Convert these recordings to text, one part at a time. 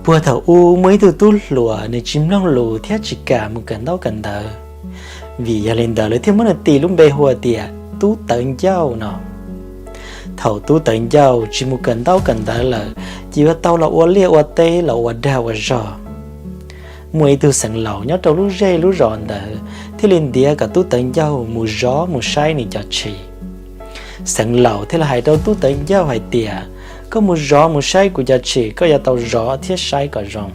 Puag thaum ub muaj ib tug tub hluas nws tsis mloog lus thiab tsis kam mus kawm ntaub kawm ntawv, vim yog li ntawd lawv thiaj muab nws tis lub npe hu tias Tub Tawv Ncauj no. Thaum Tub Tawv Ncauj tsis mus kawm ntaub kawm ntawv lawm, ces yuav tau los ua liaj ua teb los ua dag ua zog. Muaj ib tug xeev laus nyob rau lub zej lub zos ntawd thiaj li ntiav kom Tub Tawv Ncauj mus zov mus saib nws cov tshis. Xeev laus thiaj li hais rau Tub Tawv Ncauj hais tias, koj mus zov mus saib kuv cov tshis, koj yuav tau zov thiab saib kom zoo,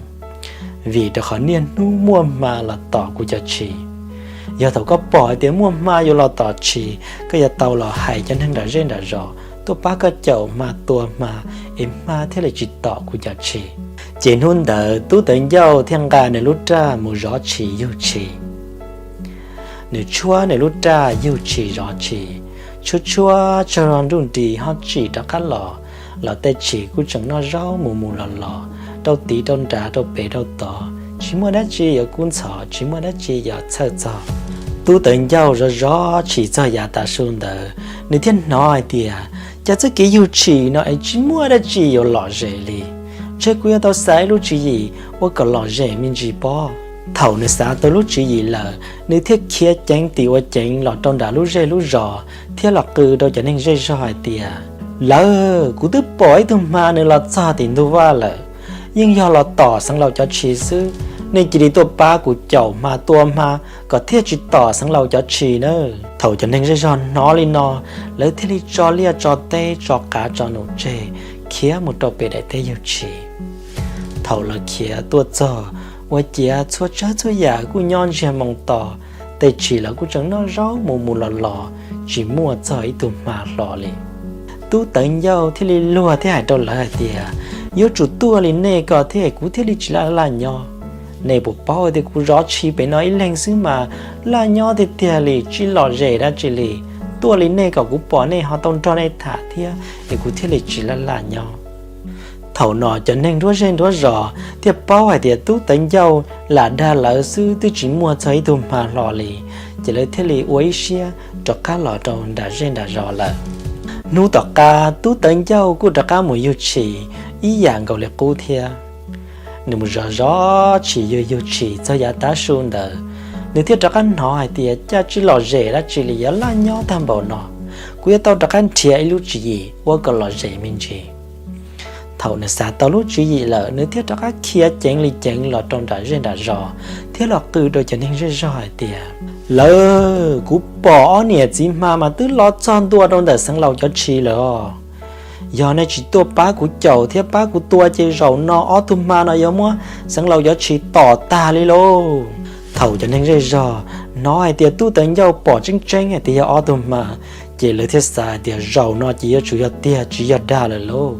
vim rau qhov niaj hnub muaj hma los tom kuv cov tshis. Yog thaum koj pom hais tias muaj hma yuav los tom tshis, koj yuav tau los hais cov neeg nram zej nram zos tuaj pab koj caum hma tua hma, es hma thiaj li tsis tom kuv cov tshis. Ces hnub ntawd Tub Tawv Ncauj thiaj nqa nws lub raj mus zov tshis yug tshis. Nws tshuab nws lub raj yug tshis zov tshis, tshuab tshuab tsaug zog nruj nris ho tsim rov qab los, los tej tshis kuj tseem noj zaub mus mus los los, rau tid rau nrad rau pem rau tod, tsis muaj dab tsi yuav kub ntxhov, tsis muaj dab tsi yuav txhawj txog. Tub Tawv Ncauj zov zov tshis txog yav tav su ntawd, nws thiaj hnov hais tias, cas txoj kev yug tshis no es tsis muaj dab tsi yuav lom zem li. Ntshe kuv yuav tau xav ib lub tswv yim ua kom lom zem me ntsis pob. Thaum nws xav tau lub tswv yim lawm, nws thiaj khiav ceev tim ua ceev los rau nram lub zej lub zos thiab los qw rau cov neeg zej zog hais tias, lawv, kuv twb pom ib tug hma nws los txog tim ntug vaj lawm, yeej yog los tom xeev laus cov tshis xwb. Nej cia li tuaj pab kuv caum hma tua hma kom thiaj tsis tom xeev laus cov tshis nawb. Thaum cov neeg zej zog hnov li no, lawv thiaj li tso liaj tso teb tso qav tso num tseg, khiav mus rau pem daim teb yug tshis. Thaum lawv khiav tuaj txog, ua ciav txhua tsav txhua yam kuj nyob ntsiag moo to, tej tshis los kuj tseem noj zaub mus mus los los, tsis muaj txog ib tug hma hlo li. Tub Tawv Ncauj thiaj li luag thiab hais rau lawv hais tias, yuav tsum tuaj li nej ko thiab kuv thiaj li tsis laj laj nyob. Nej puas paub tias kuv zov tshis pem no ib leeg xwb mas laj nyob tiag tiag li, tsis lom zem dab tsi li. Tuaj li nej kom kuv pom nej ho tau nrog nej tham thiab es kuv thiaj li tsis laj laj nyob. Thaum no cov neeg nruab zej nruab zos thiaj paub hais tias Tub Tawv Ncauj lam dag lawv xwb, twb tsis muaj txog ib tug hma hlo li, ces lawv thiaj li ua ib siab rov qab los rau nram zej nram zos lawm. Hnub tom qab Tub Tawv Ncauj kuj rov qab mus yug tshis ib yam nkaus li qub thiab. Nws mus zov zov tshis yug yug tshis txog yav tav su ntawd, nws thiaj rov qab hnov hais tias, cas tsis lom zem dab tsi li, yuav laj nyob tag npaum no, kuv yuav tau rov qab nrhiav ib lub tswv yim ua kom lom zem me ntsis. Thaum nws xav tau lub tswv yim lawm, nws thiaj rov qab khiav ceev li ceev los rau nram zej nram zos thiab los qw rau cov neeg zej zog hais tias, lawv, kuv pom ob niam txiv hma mas twb los txog ntua rau ntawm xeev laus cov tshis lawm os. Yog nej tsis tuaj pab kuv caum thiab pab kuv tua ces zaum no ob tug hma no yuav muab xeev laus cov tshis tom tag li lauj. Thaum cov neeg zej zog hnov hais tias Tub Tawv Ncauj pom tseeb tseeb hais tias yog ob tug hma, ces lawv thiaj xav hais tias zaum no ces yuav tsum yog tiag tsis yog dag lawm lauj.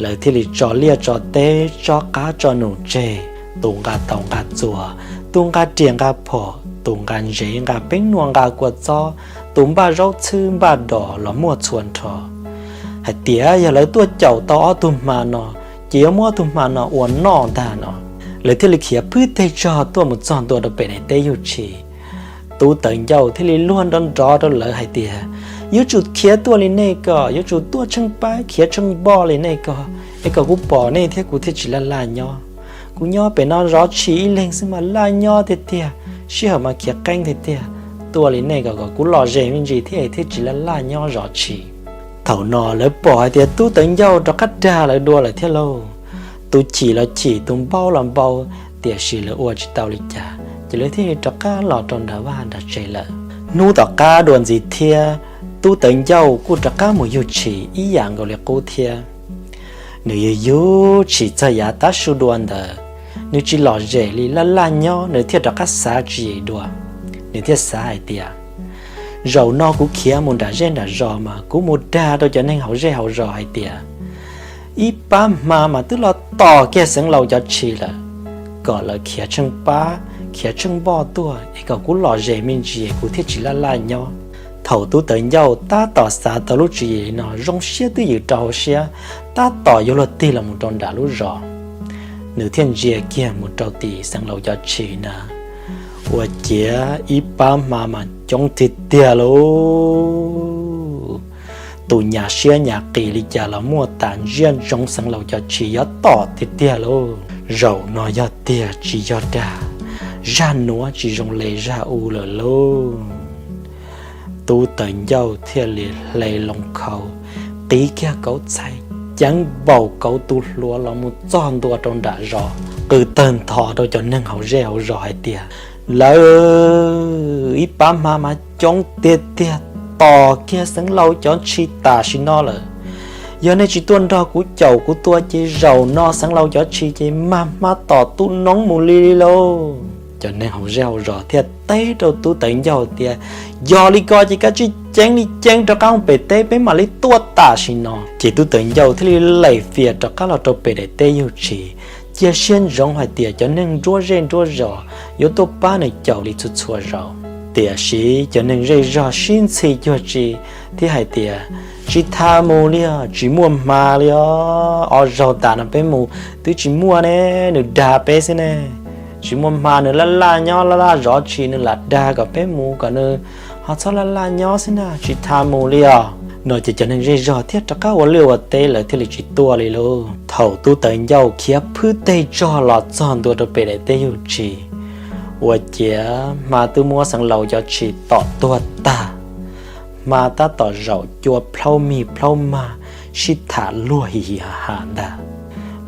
Lawv thiaj li tso liaj tso teb tso qav tso num tseg, tus nqa taus nqa txuas, tus nqa riam nqa phom, tus nqa ntsev nqa peeb nuam nqa kua txob, tus npaj zaub txhwb npaj dos los muaj txhua nrho. Hais tias yog lawv tuaj caum tau ob tug hma no, ces yuav muab ob tug hma no ua noj ntag no. Lawv thiaj li khiav phwb teg tsog tuaj mus txog ntua rau pem daim teb yug tshis. Tub Tawv Ncauj thiaj li luag nrov nrov rau lawv hais tias, yuav tsum khiav tuaj li nej ko, yuav tsum tuaj tsheej pab khiav tsheej npoj li nej ko, es kom kuv pom nej thiab kuv thiaj tsis laj laj nyob. Kuv nyob pem no zov tshis ib leeg xwb mas laj nyob tiag tiag, sij hawm mas khiav qeeb tiag tiag. Tuaj li nej ko kom kuv lom zem me ntsis thiab thiaj tsis laj laj nyob zov tshis. Thaum no lawv pom hais tias Tub Tawv Ncauj rov qab dag lawv dua lawm thiab lauj. Tus chim los chim, tus npau los npau, tiam sis lawv ua tsis tau li cas, ces lawv thiaj li rov qab los rau nram vaj nram tsev lawm. Hnub tom qab dua ntxiv thiab, Tub Tawv Ncauj kuj rov qab mus yug tshis ib yam nkaus li qub thiab. Nws yug yug tshis txog yav tav su dua ntawd, nws tsis lom zem li, laj laj nyob, nws thiaj rov qab xav tswv yim dua. Nws thiaj xav hais tias, zaum no kuv khiav mus nram zej nram zos mas kuv mus dag rau cov neeg hauv zej hauv zos hais tias, ib pab hma mas twb los tom kiag xeev laus cov tshis lawm, kom lawv khiav tsheej pab khiav tsheej npoj tuaj es kom kuv lom zem me ntsis kuv thiaj tsis laj laj nyob. Thaum Tub Tawv Ncauj tab tom xav tau lub tswv yim li no, zoo siab twb ywm rau hauv siab, tab tom yuav luag tig los mus rau nram lub zos, nws thiaj ntsia kiag mus rau tim xeev laus cov tshis na, ua ciav ib pab hma mas coob tiag tiag lauj. Tus nyas siab nyas qis li cas los muaj tas, ntsia ntsoov xeev laus cov tshis yuav tom tiag tiag lauj. Zaum no yog tiag tsis yog dag, zaj nuav tsis zoo le zaj u lawm lauj. Tub Tawv Ncauj thiaj li hle loo khau, qiv kiag kauv txhais, ceev npaum kauv tu hluav los mus txog ntua rau nram zos, qw tawg ntho rau cov neeg hauv zej hauv zos hais tias, Lawv, ib pab hma mas coob tiag tiag, tom kiag Xeev Laus cov tshis tam sim no lawm. Yog nej tsis tuaj nrog kuv caum kuv tua ces zaum no Xeev Laus cov tshis ces mag hmab tom tub noob mus li li lauj. Cov neeg hauv zej hauv zos thiaj teb rau Tub Tawv Ncauj tias, Yog li ko ces koj tsij ceev li ceev rov qab mus pem teb, peb mam li tuaj tam sim no. Ces Tub Tawv Ncauj thiaj li lem fias rov qab los rau pem daim teb yug tshis, cia siab ntsoov hais tias cov neeg nruab zej nruab zos yuav tuaj pab nws caum li txhua txhua zaus. Tiam sis cov neeg zej zog sib ntxhi cuag tsi thiab hais tias, Tsis tas mus li os, tsis muaj hma li os, ob zaug tas no peb mus twb tsis muaj ne, nws dag peb xwb ne. Tsis muaj hma, nws laj laj nyob laj laj zov tshis, nws lam dag kom peb mus kom nws ho txhob laj laj nyob xwb na, tsis tas mus li os. No ces cov neeg zej zog thiaj rov qab ua liaj ua teb, lawv thiaj li tsis tuaj li lauj. Thaum Tub Tawv Ncauj khiav phwb teg zog los txog ntua rau pem daim teb yug tshis, ua ciav hma twb muab Xeev Laus cov tshis tom tuag tag. Hma tab tom zaum cua plhaub mig plhaub mag sib tham luag hi hi ha ha ntag.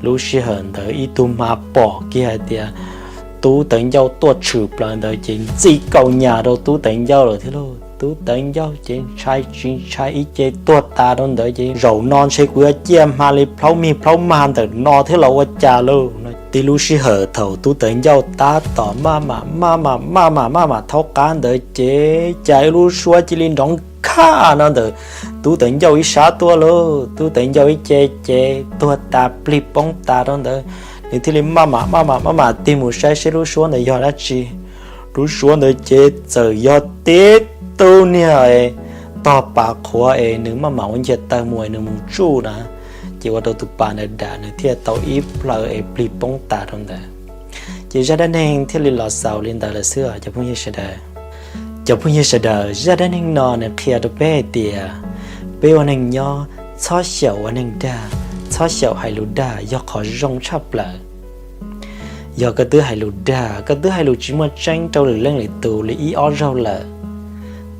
Lub sij hawm ntawd ib tug hma pom kiag hais tias Tub Tawv Ncauj tuaj tshwm plaws ntawd ces ntxi kaus nyas rau Tub Tawv Ncauj lawm thiab lauj. Tub Tawv Ncauj ces ntshai tsis ntshai ib ce tuag tas rau ntawd ces, Zaum no ntshe kuv yuav ciaj hma li plhaub mig plhaub mag ntawm no thiab los ua cas lauj. Tib lub sij hawm thaum Tub Tawv Ncauj tab tom maj mam maj mam maj mam maj mam thaub qab ntawd ces cas ib lub suab cia li nrov khaj no ntawm Tub Tawv Ncauj ib sab tuaj lauj. Tub Tawv Ncauj ib ce ces tuag tas plig poob tas rau ntawd, nws thiaj li maj mam maj mam maj mam tig mus saib seb lub suab ntawd yog dab tsi. Lub suab ntawd ces txawm yog tib tug niag tog pas qhuav es nws maj mam ua ncaig taw mus es nws mus tsuj na, ces ua rau tus pas ntawd dam nws thiaj tau ib plhaw es plig poob tas rau ntawd. Ces zaj dab neeg thiaj li los xaus li ntawd lawm xwb os cov phooj ywg sawv daws. Cov phooj ywg sawv daws, zaj dab neeg no nws qhia rau peb hais tias peb ua neeg nyob txhob xyaum ua neeg dag, txhob xyaum hais lus dag yog qhov zoo tshaj plaws. Yog koj twb hais lus dag, koj twb hais lus tsis muaj tseeb rau lwm leej lwm tus li ib ob zaug lawm,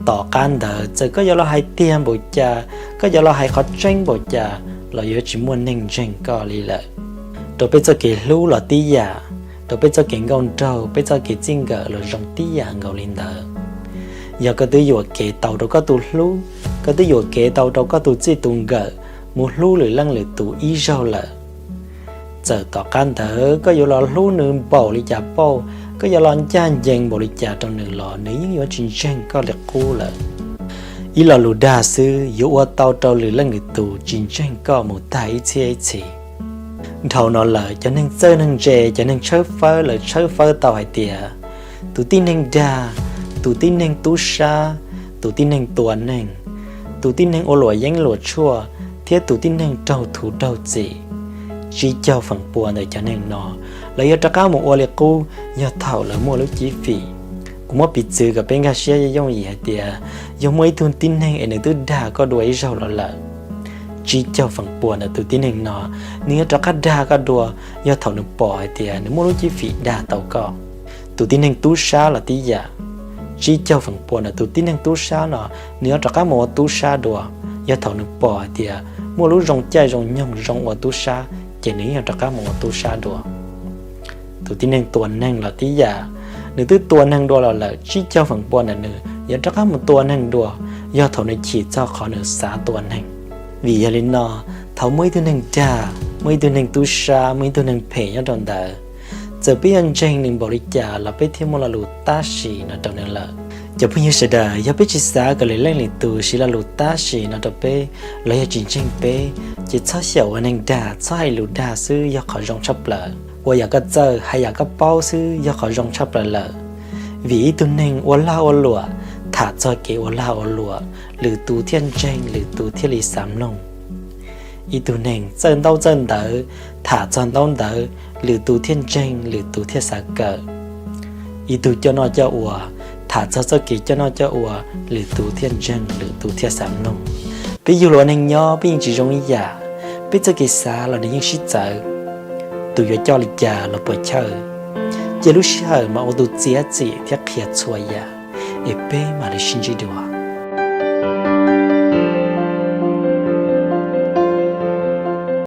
tom qab ntawd txawm koj yuav los hais tiag npaum cas, koj yuav los hais qhov tseeb npaum cas los yuav tsis muaj neeg ntseeg koj li lawm. Rau peb txoj kev hlub los tib yam, rau peb txoj kev nkauj nraug, peb txoj kev txij nkawm los zoo tib yam nkaus li ntawd. Yog koj twb yuam kev tau rau koj tus hlub, koj twb yuam kev tau rau koj tus txij tus nkawm mus hlub lwm leej lwm tus ib zaug lawm, txawm tom qab ntawd koj yuav los hlub nws npaum li cas pauj, koj yuav los ncaj ncees npaum li cas rau nws los nws yeej yuav tsis ntseeg koj li qub lawm. Ib lo lus dag xwb yuav ua tau rau lwm leej lwm tus tsis ntseeg koj mus tag ib txhiab ib txhis. Dhau no lawm cov neeg txawj neeg ntse, cov neeg tshawb fawb lawv tshawb fawb tau hais tias tus tib neeg dag, tus tib neeg tub sab, tus tib neeg tua neeg, tus tib neeg ua luam yeeb luam tshuaj, thiab tus tib neeg raug thuv raug txim, tsib caug feem pua ntawm cov neeg no lawv yuav rov qab mus ua li qub yog thaum lawv muaj lub cib fim. Kuv muab piv txwv kom peb nkag siab yooj yim hais tias yog muaj ib tug tib neeg es nws twb dag koj dua ib zaug los lawm, tsib caug feem pua ntawm tus tib neeg no nws yuav rov qab dag koj dua yog thaum nws pom hais tias nws muaj lub cib fim dag tau koj. Tus tib neeg tub sab los tib yam, tsib caug feem pua ntawm tus tib neeg tub sab no nws yuav rov qab mus ua tub sab dua yog thaum nws pom hais tias muaj lub zoo caij zoo nyoog zoo ua tub sab ces nws yeej yuav rov qab mus ua tub sab dua. Tus tib neeg tua neeg los tib yam, nws twb tua neeg dua los lawm, tsib caug feem pua ntawm nws yuav rov qab mus tua neeg dua yog thaum nws chim txog qhov nws xav tua neeg. Vim yog li no, thaum muaj ib tug neeg dag, muaj ib tug neeg tub sab, muaj ib tug neeg phem nyob rau ntawd, txawm peb yuav ntseeg nws npaum li cas los peb thiaj muaj lo lus tab sis no rau nws lawm. Cov phooj ywg sawv daws, yog peb tsis xav kom lwm leej lwm tus siv lo lus tab sis no rau peb los yog tsis ntseeg peb, ces txhob xyaum ua neeg dag, txhob hais lus dag xwb yog qhov zoo tshaj plaws. Ua yam koj txawj, hais yam koj paub xwb yog qhov zoo tshaj plaws lawm. Vim ib tug neeg ua lag ua luam, tham txog kev ua lag ua luam, lwm tus thiaj ntseeg, lwm tus thiaj li xav mloog. Ib tug neeg txawj ntaub txawj ntawv, tham txog ntaub ntawv, lwm tus thiaj ntseeg, lwm tus thiaj xav kawm. Ib tug coj noj coj ua, tham txog txoj kev coj noj coj ua, lwm tus thiaj ntseeg, lwm tus thiaj xav mloog. Peb yug los ua neeg nyob peb yeej tsis zoo ib yam, peb txoj kev xav los nws yeej sib txawv. Tus yuav coj li cas los puas chawj? Cia lub sij hawm mas ua tus txiav txim thiab qhia txhua yam, es peb mam li sib ntsib dua.